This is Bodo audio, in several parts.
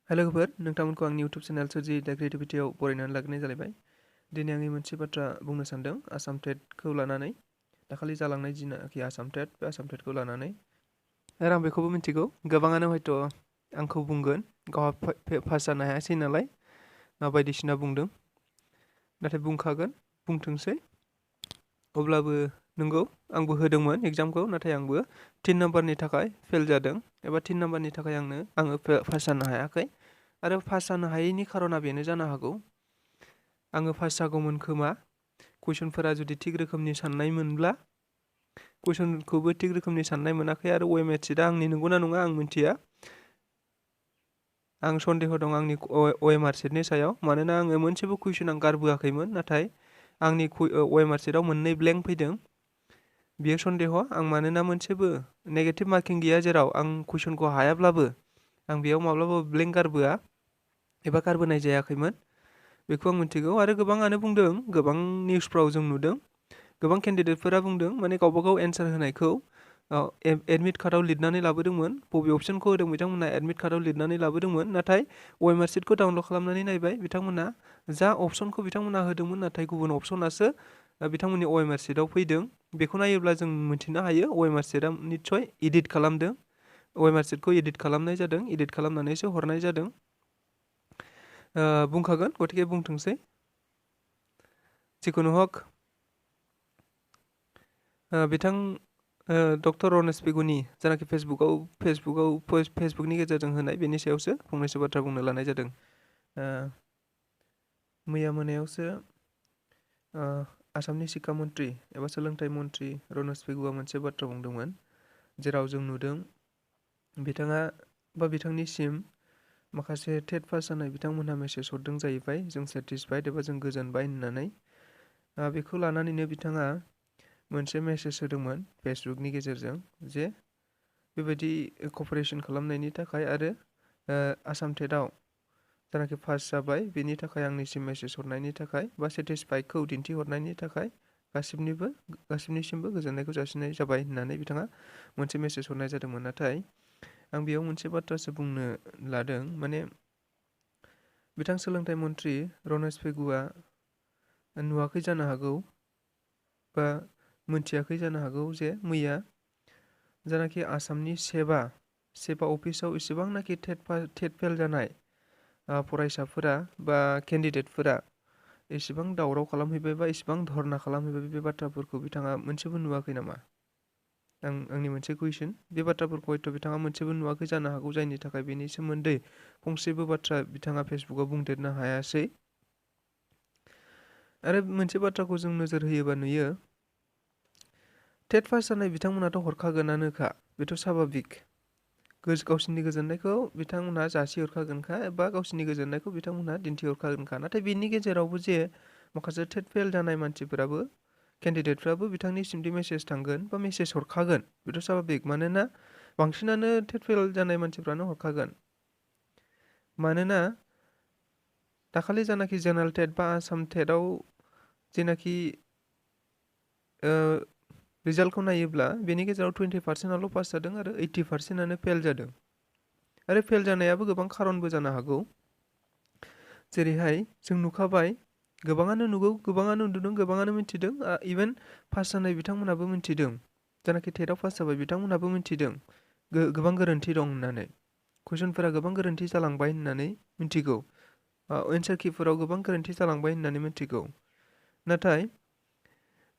हेलो लोगोफोर नोंथांमोनखौ आंनि इउटुब चेनेल सोरजि दा क्रिएटिभिटियाव बरायनानै लाग्रोनाय जालायबाय। दिनै आंनि मोनसे बाथ्रा बुंनो सानदों आसाम टेटखौ लानानै। दाखालि जालांनाय जिनाखि आसाम टेट बे आसाम टेटखौ लानानै आरो आं बेखौबो मिथिगौ गोबाङानो हयथ' आंखौ बुंगोन गावहा पास जानो हायासै नालाय बायदिसिना बुंदों, नाथाय बुंखागोन बुंथोंसै। अब्लाबो नंगौ आंबो होदोंमोन एग्जामखौ, नाथाय आंबो 3 नाम्बारनि थाखाय फेल जादों एबा 3 नाम्बारनि थाखाय आङो पास जानो हायाखै। आरो पास जानो हायैनि खारना बेनो जानो हागौ आङो पास जागौमोन खोमा कुइसनफोरा जुदि थिग रोखोमनि साननाय मोनब्ला। कुइसनखौबो थिग रोखोमनि साननाय मोनाखै आरो वेमेट सिटआ आंनि नंगौना नङा आं मिथिया। आं सन्देह दं आंनि वेमार सिटनि सायाव, मानोना आङो मोनसेबो कुइसन आं गारबोआखैमोन, नाथाय आंनि वेमार सिटआव 2 ब्लेंक फैदों। बियो सन्देह आं, मानोना मोनसेबो नेगेटिभ मार्किं गैया जेराव आं कुइसनखौ हायाब्लाबो आं बेयाव माब्लाबाबो ब्लेंक गारबोआ एबा गारबोनाय जायाखैमोन। बेखौ आं मिथिगौ आरो गोबाङानो बुंदों, गोबां निउसफ्राव जों नुदों, गोबां केन्डिडेटफोरा बुंदों माने गावबागाव एन्सार होनायखौ एडमिट कार्डआव लिरनानै लाबोदोंमोन। बबे अप्सनखौ होदों बिथांमोना एडमिट कार्डआव लिरनानै लाबोदोंमोन, नाथाय वेमार सिटखौ डाउनलड खालामनानै नायबाय बिथांमोना जा अप्सनखौ बिथांमोना होदोंमोन नाथाय गुबुन अप्सनासो बिथांमोननि वेमार सिटआव फैदों। बेखौ नायोब्ला जों मिथिनो हायो वेमार सिटआ निस्सय एडिट खालामदों। वेमार सिटखौ एडिट खालामनाय जादों, एडिट खालामनानैसो हरनाय जादों। बुंखागोन गतिके बुंथोंसै। जिखुनु हक बिथां डक्टर रनेज पेगुनि जानाखि फेसबुकनि गेजेरजों होनाय बेनि सायावसो फंनैसो बाथ्रा बुंनो लानाय जादों। मैया मोनायावसो आसामनि शिक्षा मन्त्रि एबा सोलोंथाइ मन्त्रि रनेज पेगुआ मोनसे बाथ्रा बुंदोंमोन, जेराव जों नुदों बिथाङा बा बिथांनिसिम माखासे टेट पास जानाय बिथांमोनहा मेसेज हरदों जाहैबाय जों सेटिसफाइड एबा जों गोजोनबाय होननानै। बेखौ लानानैनो बिथाङा मोनसे मेसेज होदोंमोन फेसबुकनि गेजेरजों जे बेबायदि कपारेसन खालामनायनि थाखाय आरो आसाम टेटआव जानाखि पास जाबाय बेनि थाखाय आंनिसिम मेसेज हरनायनि थाखाय बा सेटिसफाइडखौ दिन्थिहरनायनि थाखाय गासिबनिसिमबो गोजोननायखौ जासिनाय जाबाय होननानै बिथाङा मोनसे मेसेज हरनाय जादोंमोन। नाथाय आं बेयाव मोनसे बाथ्रासो बुंनो लादों, माने बिथां सोलोंथाइ मन्त्रि रनेज पेगुआ नुवाखै जानो हागौ बा मोनथियाखै जानो हागौ जे मैया जानाखि आसामनि सेबा अफिसाव एसेबांनाखि टेट फेल जानाय फरायसाफोरा बा केन्डिडेटफोरा एसेबां दावराव खालामहैबाय बा एसेबां धरना खालामहैबाय, बे बाथ्राफोरखौ बिथाङा मोनसेबो नुवाखै नामा? आंनि मोनसे कुइसन। बे बाथ्राफोरखौ हयथ' बिथाङा मोनसेबो नुवाखै जानो हागौ, जायनि थाखाय बेनि सोमोन्दै फंसेबो बाथ्रा बिथाङा फेसबुकाव बुंदेरनो हायासै। आरो मोनसे बाथ्राखौ जों नोजोर होयोबा नुयो टेट पास जानाय बिथांमोनाथ' हरखागोनानोखा, बेथ' स्वाभाबिक। गावसिनि गोजोननायखौ बिथांमोनहा जासिहरखागोनखा एबा गावसिनि गोजोननायखौ बिथांमोनहा दिन्थिहरखागोनखा। नाथाय बेनि गेजेरावबो जे माखासे टेट फेल जानाय मानसिफोराबो केन्डिडेटफ्राबो बिथांनिसिम मेसेज थांगोन बा मेसेज हरखागोन, बेथ' स्वाभाबिक। मानोना बांसिनानो टेट फेल जानाय मानसिफ्रानो हरखागोन। मानोना दाखालि जानाखि जेनेरेल टेट बा आसाम टेटआव जेनाखि रिजाल्टखौ नायोब्ला बेनि गेजेराव 20%आल' पास जादों आरो 80%आनो फेल जादों। आरो फेल जानायाबो गोबां खारनबो जानो हागौ। जेरैहाय जों नुखाबाय, गोबाङानो नुगौ, गोबाङानो नुदों, गोबाङानो मिथिदों, इभेन पास जानाय बिथांमोनहाबो मिथिदों, जानाखि टेटआव पास जाबाय बिथांमोनहाबो मिथिदों गोबां गोरोन्थि दं होननानै, कुइसनफोरा गोबां गोरोन्थि जालांबाय होननानै मिथिगौ, एन्सार किफोराव गोबां गोरोन्थि जालांबाय होननानै मिथिगौ। नाथाय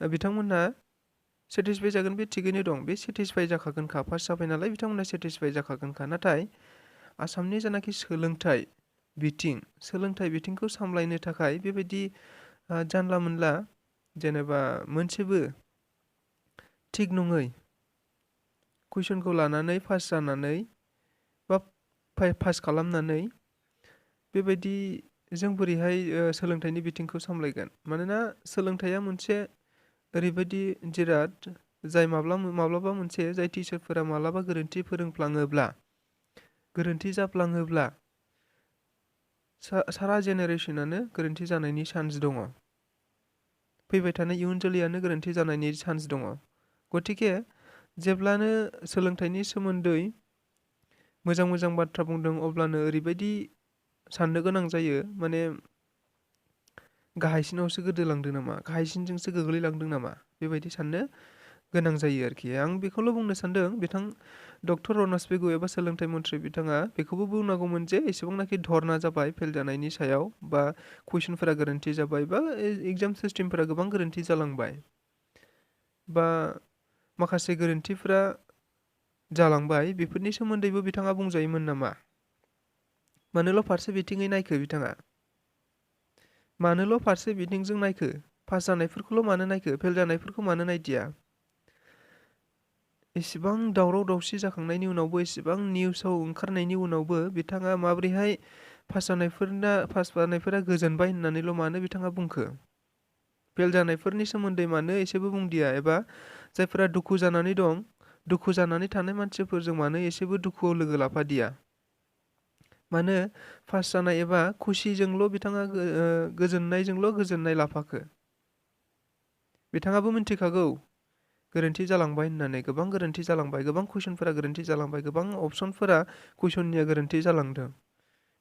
बिथांमोनहा सेटिसफाइ जागोन, बे थिगैनो दं, बे सेटिसफाइ जाखागोनखा, पास जाबाय नालाय बिथांमोनहा सेटिसफाइ जाखागोनखा। नाथाय आसामनि जानाखि सोलोंथाइ बिथिंखौ सामलायनो थाखाय बेबायदि जानला मोनला जेनेबा मोनसेबो थिग नङै कुइसनखौ लानानै पास जानानै बा पास खालामनानै बेबायदि जों बोरैहाय सोलोंथाइनि बिथिंखौ सामलायगोन? मानोना सोलोंथाइया मोनसे ओरैबायदि जिराद जाय माब्लाबा मोनसे जाय टिचारफोरा माब्लाबा गोरोन्थि फोरोंफ्लाङोब्ला, गोरोन्थि जाफ्लाङोब्ला सारा जेनेरेसनानो गोरोन्थि जानायनि चान्स दङ। फैबाय थानाय इयुन जोलैयानो गोरोन्थि जानायनि चान्स दङ। गतिके जेब्लानो सोलोंथाइनि सोमोन्दै मोजां मोजां बाथ्रा बुंदों अब्लानो ओरैबायदि साननो गोनां जायो माने गाहायसिनावसो गोदोलांदों नामा, गाहायसिनजोंसो गोग्लैलांदों नामा, बेबायदि साननो गोनां जायो आरोखि। आं बेखौल' बुंनो सानदों, बिथां डक्टर रनज पेगु एबा सोलोंथाइ मन्थ्रि बिथाङा बेखौबो बुंनांगौमोन जे एसेबांनाखि धरना जाबाय फेल जानायनि सायाव, बा कुइसनफोरा गोरोन्थि जाबाय, बा एग्जाम सिस्टेमफोरा गोबां गोरोन्थि जालांबाय, बा माखासे गोरोन्थिफोरा जालांबाय, बेफोरनि सोमोन्दैबो बिथाङा बुंजायोमोन नामा? मानोल' फारसे बिथिङै नायखो बिथाङा? मानोल' फारसे बिथिंजों नायखो? पास जानायफोरखौल' मानो नायखो? फेल जानायफोरखौ मानो नायदिया? एसेबां दावराव दावसि जाखांनायनि उनावबो, एसेबां निउसाव ओंखारनायनि उनावबो बिथाङा माबोरैहाय पास जानायफोरा गोजोनबाय होननानैल' मानो बिथाङा बुंखो? फेल जानायफोरनि सोमोन्दै मानो एसेबो बुंदिया? एबा जायफोरा दुखु जानानै दं, दुखु जानानै थानाय मानसिफोरजों मानो एसेबो दुखुआव लोगो लाफादिया? मानो पास जानाय एबा खुसिजोंल' बिथाङा गोजोननायजोंल' गोजोननाय लाफाखो? बिथाङाबो मिन्थिखागौ गोरोन्थि जालांबाय होननानै, गोबां गोरोन्थि जालांबाय, गोबां कुइसनफोरा गोरोन्थि जालांबाय, गोबां अपसनफोरा कुइसननिया गोरोन्थि जालांदों।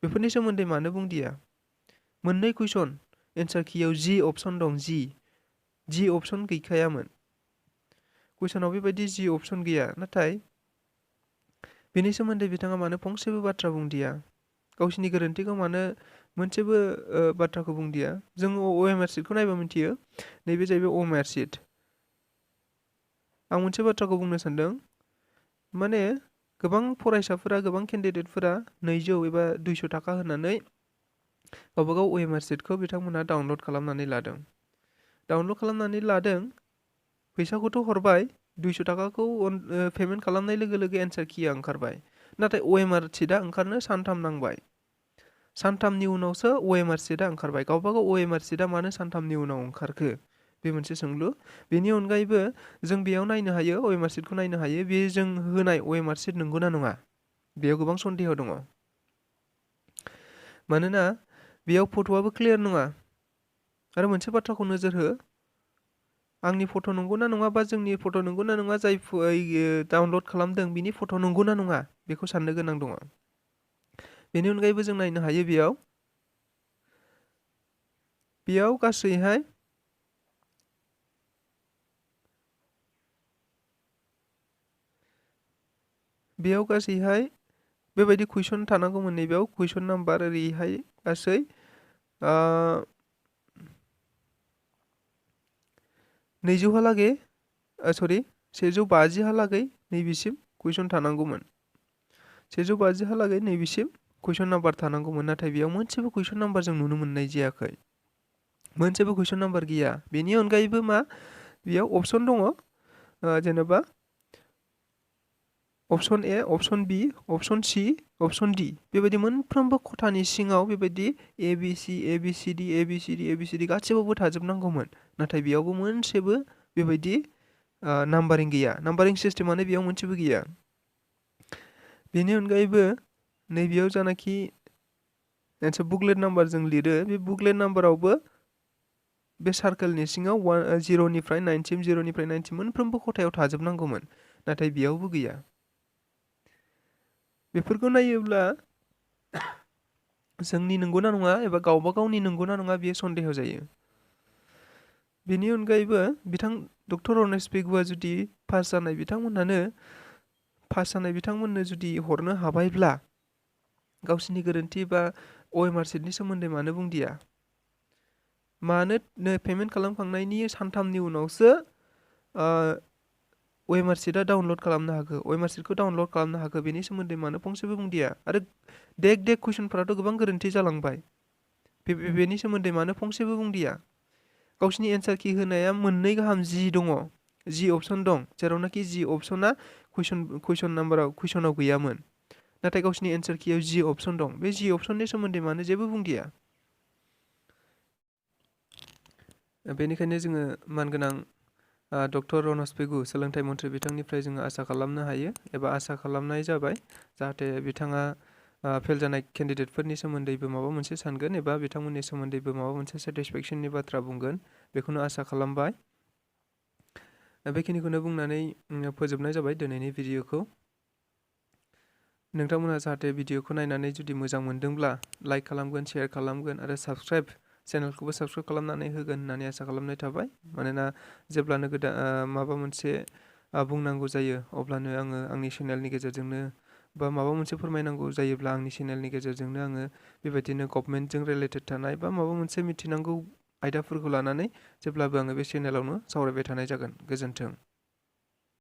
बेफोरनि सोमोन्दै मानो बुंदिया? मोननै कुइसन, एन्सार कियाव 10 अपसन दं, 10 अपसन गैखायामोन। कुइसनाव बेबायदि 10 अपसन गैया, नाथाय बेनि सोमोन्दै बिथाङा मानो फंसेबो बाथ्रा बुंदिया? गावसिनि गोरोन्थिखौ मानो मोनसेबो बाथ्राखौ बुंदिया? जों OMR सिटखौ नायबा मिथियो, नैबे जाहैबाय OMR सिट। आं मोनसे बाथ्राखौ बुंनो सानदों, माने गोबां फरायसाफोरा, गोबां केन्डिडेटफोरा 200 एबा 200 थाखा होनानै गावबागाव OMR सिटखौ बिथांमोनहा डाउनलड खालामनानै लादों। फैसाखौथ' हरबाय, 200 थाखाखौ पेमेन्ट खालामनाय लोगो लोगो एन्सार किया ओंखारबाय। नाथाय OMR सिटआ ओंखारनो सानथाम नांबाय। सानथामनि उनावसो OMR सिटआ ओंखारबाय। गावबागाव OMR सिटआ मानो सानथामनि उनाव ओंखारखो? बे मोनसे सोंलु। बेनि अनगायैबो जों बेयाव नायनो हायो, OMR सिटखौ नायनो हायो, बे जों होनाय OMR सिट नंगौना नङा? बेयाव गोबां सन्देह दङ। मानोना बेयाव फट'आबो क्लियार नङा। आरो मोनसे बाथ्राखौ नोजोर हो, आंनि फट' नंगौना नङा, बा जोंनि फट' नंगौना नङा, जाय डाउनलड खालामदों बिनि फट' नंगौना नङा, बेखौ साननो गोनां दङ। बेनि अनगायैबो जों नायनो हायो, बेयाव गासैहाय बेबायदि कुइसन थानांगौमोन। नैबेयाव कुइसन नाम्बार ओरैहाय गासै 150 हालागै नैबेसिम कुइसन थानांगौमोन। 150 हालागै नैबेसिम कुइसन नाम्बार थानांगौमोन। नाथाय बेयाव मोनसेबो कुइसन नाम्बार जों नुनो मोननाय जायाखै। मोनसेबो कुइसन नाम्बार गैया। बेनि अनगायैबो बेयाव अपसन दङ, जेनेबा अपसन ए, अपसन बि, अपसन सि, अपसन डि, बेबायदि मोनफ्रोमबो खथानि सिङाव बेबायदि ABCD गासिबावबो थाजोबनांगौमोन। नाथाय बेयावबो मोनसेबो बेबायदि नाम्बारिं गैया। नाम्बारिं सिस्टेमानो बेयाव मोनसेबो गैया। बेनि अनगायैबो नैबेयाव जानाखि मोनसे बुकलेट नाम्बार जों लिरो, बे बुकलेट नाम्बारावबो बे सार्कोलनि सिङाव 0निफ्राय 9 मोनफ्रोमबो खथायाव थाजोबनांगौमोन। नाथाय बेयावबो गैया। बेफोरखौ नायोब्ला जोंनि नंगौना नङा, एबा गावबा गावनि नंगौना नङा, बेयो सन्देह जायो। बेनि अनगायैबो डक्टर रनेज पेगुआ जुदि पास जानाय बिथांमोननो जुदि हरनो हाबायब्ला, गावसिनि गोरोन्थि बा OMR सिटनि सोमोन्दै मानो बुंदिया? मानो पेमेन्ट खालामखांनायनि सानथामनि उनावसो OMR सिटआ डाउनलड खालामनो हाखो? OMR सिटखौ डाउनलड खालामनो हाखो? बेनि सोमोन्दै मानो फंसेबो बुंदिया? आरो देक कुइसनफोराथ' गोबां गोरोन्थि जालांबाय। बेनि सोमोन्दै मानो फंसेबो बुंदिया? गावसिनि एन्सार कि होनाया मोननै गाहाम 10 दङ, 10 अपसन दं, जेरावनाखि 10 अपसना कुइसनाव गैयामोन। नाथाय गावसिनि एन्सार कियाव 10 अपसन दं। बे 10 अपसननि सोमोन्दै मानो जेबो बुंदिया? बेनिखायनो जोङो मानगोनां डक्टर रनज पेगु सोलोंथाइ मन्थ्रि बिथांनिफ्राय जोङो आसा खालामनो हायो, एबा आसा खालामनाय जाबाय, जाहाथे बिथाङा फेल जानाय केन्डिडेटफोरनि सोमोन्दैबो माबा मोनसे सानगोन, एबा बिथांमोननि सोमोन्दैबो माबा मोनसे सेटिसफेक्सननि बाथ्रा बुंगोन। बेखौनो आसा खालामबाय। बेखिनिखौनो बुंनानै फोजोबनाय जाबाय दिनैनि भिडिअखौ। नोंथांमोनहा जाहाथे भिडिअखौ नायनानै जुदि मोजां मोनदोंब्ला लाइक खालामगोन, शेयार खालामगोन आरो चेनेलखौबो साबस्क्राइब खालामनानै होगोन होननानै आसा खालामनाय थाबाय। मानोना जेब्लानो माबा मोनसे बुंनांगौ जायो अब्लानो आङो आंनि चेनेलनि गेजेरजोंनो बा माबा मोनसे फोरमायनांगौ जायोब्ला आंनि चेनेलनि गेजेरजोंनो आङो बेबायदिनो गभर्नमेन्टजों रिलेटेड थानाय बा माबा मोनसे मिथिनांगौ आयदाफोरखौ लानानै जेब्लाबो आङो बे चेनेलावनो सावरायबाय थानाय जागोन। गोजोन्थों।